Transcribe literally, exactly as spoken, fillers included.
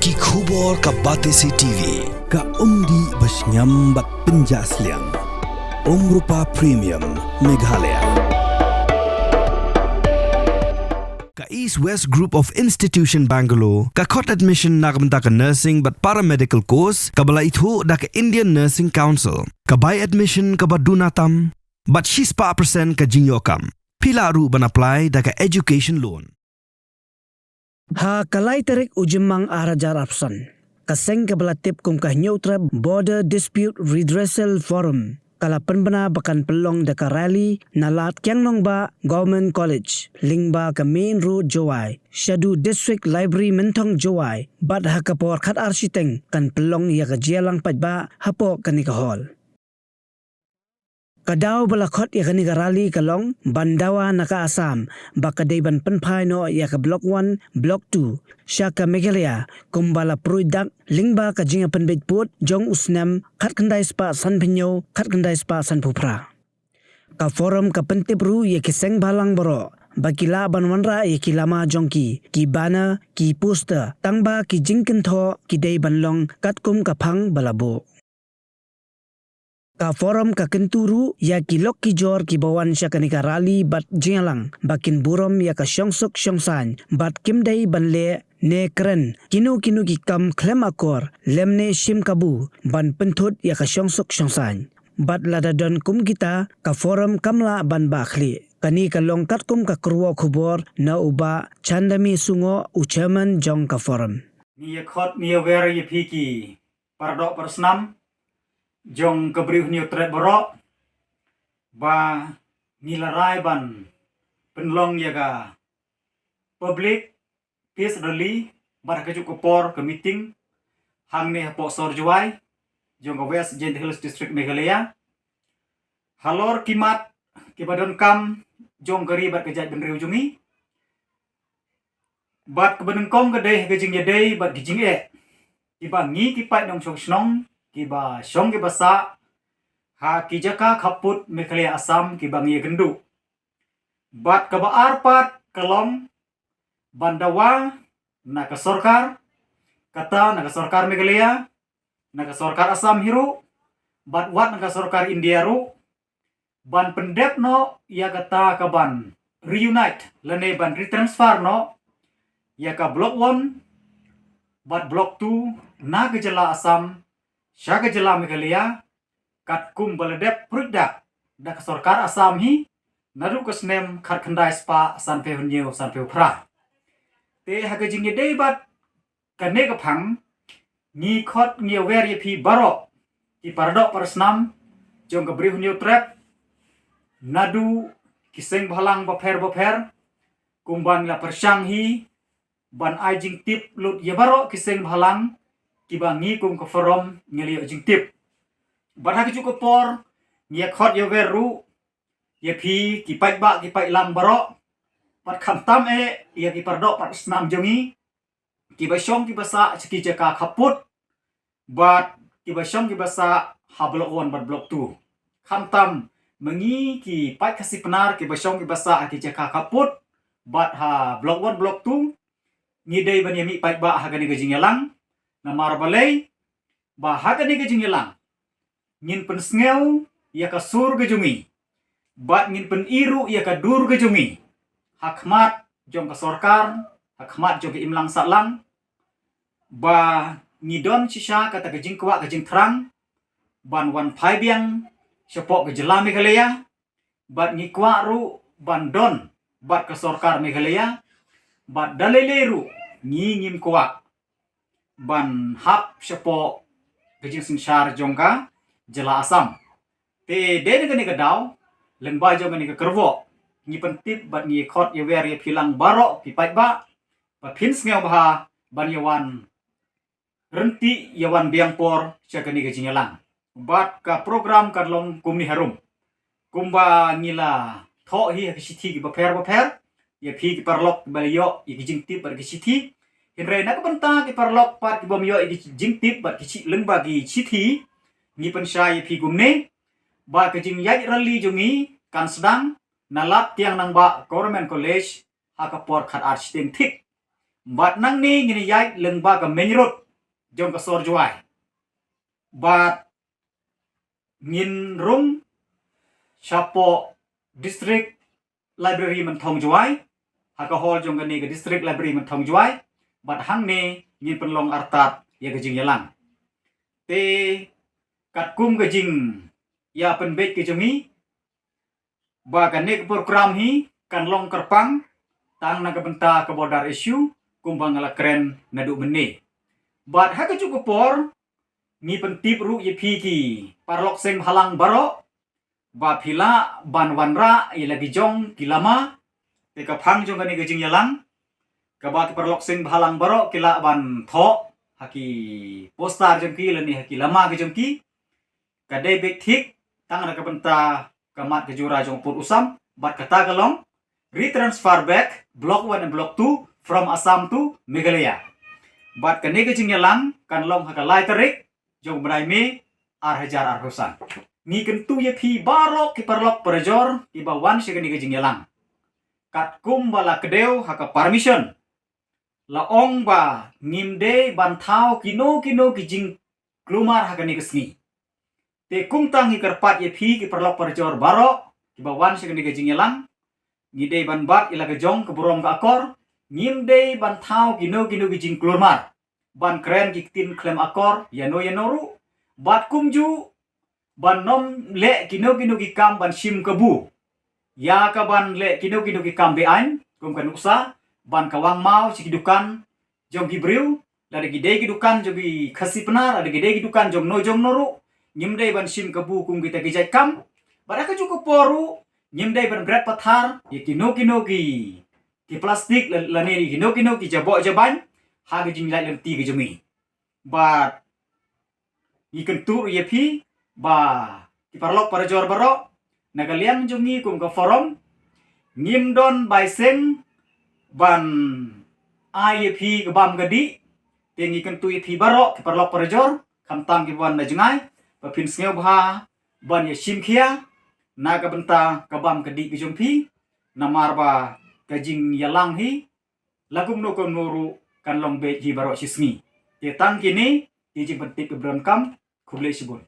Ki khubor ka Batesi T V, ka umdih ba shngiam bad pynjah sliang. Umrupa Premium, Meghalaya. Ka East West Group of Institution Bangalore ka khot admission na ka bynta ka nursing bad paramedical course kaba la ithuh da ka Indian Nursing Council. Ka bai admission kaba duna tam bad shispah percent ka jingïoh kam. Phi lah ruh ban apply da ka education loan. Ha ka lai tarik u Jymmang ar hajar arphew san, ka seng kaba la tip kum ka Hynñiewtrep Border Dispute Redressal Forum ka la pynbna ba kan pynlong da ka rally na Lad Kiang Nangbah Government College lyngba ka main road Jowai shaduh District Library Mynthong Jowai, bad ha ka por khatar shiteng kan pynlong ïa ka jingïalang paidbah hapoh kane ka hall. Ka daw ba la khot ïa kane ka rally ka long ban dawa na ka Assam ba ka dei ban pynphai noh ïa ka Block One, Block Two sha ka Meghalaya kumba la pruid dak lyngba ka jingïapynbeit pud jong u snem khatkhyndai spah sanphew hynñiew, khatkhyndai spah sanphew phra. Ka forum ka pyntip ruh ïa ki seng bhalang baroh ba ki lah ban wanrah ïa ki lama jong ki, ki banner, ki poster, tangba ki jingkynthoh ki dei ban long katkum ka phang ba la buh. Ka forum ka kyntu ruh ïa ki lok ki jor kiba wan sha kane ka rally bad jingïalang ba kin burom ïa ka shongsuk shongsaiñ bad kim dei ban leh ne kren kino kino ki kam khlem akor lymne shim kabu ban pynthut ïa ka shongsuk shongsaiñ. Bad lada don kum kita, ka forum kam lah ban bah khlieh. Kane ka long katkum ka kyrwoh khubor na u Bah Chandami Sungoh, u chairman jong ka forum. Ngi ïa khot ngi ïa wer ïa phi ki paradoh parasnam jong ka Bri u Hynñiewtrep baroh ba ngi la rai ban pynlong ïa ka public peace rally bad ha kajuh ka por ka meeting hangne hapoh sor Jowai jong ka West Jaintia Hills District, Meghalaya, halor ki mat kiba donkam jong ka ri bad ka jaitbynriew jong ngi. Bad kaba nyngkong ka dei ha ka jingïadei bad ka jingeh kiba ngi ki paid nongshong shnong kiba shong kiba sah ha ki jaka khappud Meghalaya Assam kiba ngi ïakynduh. Bad kaba ar pat ka long ban dawa na ka sorkar, kata na ka sorkar Meghalaya, na ka sorkar Assam hi ruh, bad wat na ka sorkar India ruh, ban pyndep noh ïa kata ka ban reunite lane ban retransfer noh ïa ka Block One bad Block Two na ka jylla Assam sha ka jylla Meghalaya, katkum ba la dep pruid dak da ka sorkar Assam hi naduh ka snem khatkhyndai spah sanphew hynñiew sanphew phra. Te ha ka jingïadei bad kane ka phang, ngi khot ngi ïa wer ïa phi baroh ki paradoh parasnam jong ka Bri u Hynñiewtrep naduh ki seng bhalang bapher bapher, kumba ngi la pyrshang hi ban ai jingtip lut ïa baroh ki seng bhalang kiba ngi kum ka forum ngi la ïoh jingtip. Bad ha kajuh ka por ngi ïa khot ïa wer ruh ïa phi ki paidbah ki paidlang baroh, bad khamtam eh ïa ki paradoh parasnam jong ngi kiba shong kiba sah sha ki jaka khappud bad kiba shong kiba sah ha Block One bad Block Two. Khamtam ma ngi ki paid Khasi Pnar kiba shong kiba sah ha ki jaka khappud bad ha Block One, Block Two, ngi dei ban ïa mih paidbah ha kane ka jingïalang. Namar balei? Ba ha kane ka jingïalang ngin pynsngew ïa ka sur ka jong ngi bad ngin pyni ruh ïa ka dur ka jong ngi ha khmat jong ka sorkar, ha khmat jong ka imlang sahlang, ba ngi don shisha kata ka jingkwah ka jingthrang ban wan phai biang shapoh ka jylla Meghalaya, bad ngi kwah ruh ban don bad ka sorkar Meghalaya, bad da lei lei ruh ngi ngim kwah ban hap shapoh ka jingsynshar jong ka jylla Assam. Te dei na kane ka daw, lyngba jong kane ka kyrwoh, ngi pyntip bad ngi khot ïa wer ïa phi lang baroh phi paidbah ba phin sngewbha ban ïa wan ryntih, ïa wan biang por sha kane ka jingïalang. Bad ka program ka long kumne harum. Kumba ngi la thoh hi ha ki shithi kiba pher ba pher ïa phi ki paralok kiba la ïoh ïa ki jingtip bad ki shithi. Hynrei na ka bynta ki paralok pat ki bym ïoh ïa ki jingtip bad ki shi-, lyngba ki shithi, ngi pynshai ïa phi kumne ba ka jingïaid rally jong ngi kan sdang na Lad Tiang Nangbah Government College ha ka por khatar shiteng thik. Bad nangne ngin ïaid lyngba ka main road jong ka sor Jowai. Bad ngin rung shapoh District Library Mynthong Jowai, ha ka hall jong kane ka District Library Mynthong Jowai. Bad hangne ngin pynlong artat ïa ka jingïalang. Te katkum ka jingïapynbeit ka jong ngi, ba kane ka program hi kan long kyrpang tang na ka bynta ka border issue kumba nga la kren naduh mynne. Bad ha kajuh ka por ngi pyntip ruh ïa phi ki paralok seng bhalang baroh ba phi lah ban wanrah ïa la ki jong ki lama. Te ka phang jong kane ka jingïalang kaba ki paralok seng bhalang baroh ki lah ban thoh ha ki poster jong ki lane ha ki lama ka jong ki, ka dei beit thik tang na ka bynta ka mat ka jura jong pud u sam, bad kata ka long retransfer back Block one and Block two from Assam to Meghalaya. Bad kane ka jingïalang kan long ha ka lai tarik jong u bnai May ar hajar arphew san. Ngi kyntu ïa phi baroh ki paralok parajor kiba wan sha kane ka jingïalang. Katkum ba la kdew ha ka permission, la ong ba ngim dei ban thaw kino kino ki jingklumar ha kane ka sngi. Te kumta ngi kyrpad ïa phi ki paralok parajor baroh kiba wan sha kane ka jingïalang, ngi dei ban bat ïa la ka jong ka burom ka akor. Ngim dei ban thaw kino kino ki jingklumar ban kren ki ktien khlem akor ïano ïano ruh. Bad kumjuh ban nym leh kino kino ki kam ban shim kabu ïa ka ban leh kino kino ki kam be-aiñ, kum ka nuksa ban kawang maw sha ki dukan jong ki briew, lada ki dei ki dukan jong ki Khasi Pnar, lada ki dei ki dukan jong no jong no ruh, ngim dei ban shim kabu kum kita ki jait kam. Bad ha kajuh ka por ruh ngim dei ban bret pathar ïa kino kino ki ki plastik la- lane ïa kino kino ki jaboh jabaiñ ha ka jinglait lynti ka jong ngi. Bad ngi kyntu ruh ïa phi ba ki paralok parajor baroh, na ka liang jong ngi kum ka forum, ngim don bai seng ban ai ïa phi ka bam ka dih. Te ngi kyntu ïa phi baroh ki paralok parajor, khamtam ki wan na jngai, ba phin sngewbha ban ïa shim khia na ka bynta ka bam ka dih ka jong phi. Namar ba ka jingïalang hi la kumno kumno ruh kan long beit hi baroh shi sngi. Te tang kine ki jingpyntip kiba donkam. Khublei shibun.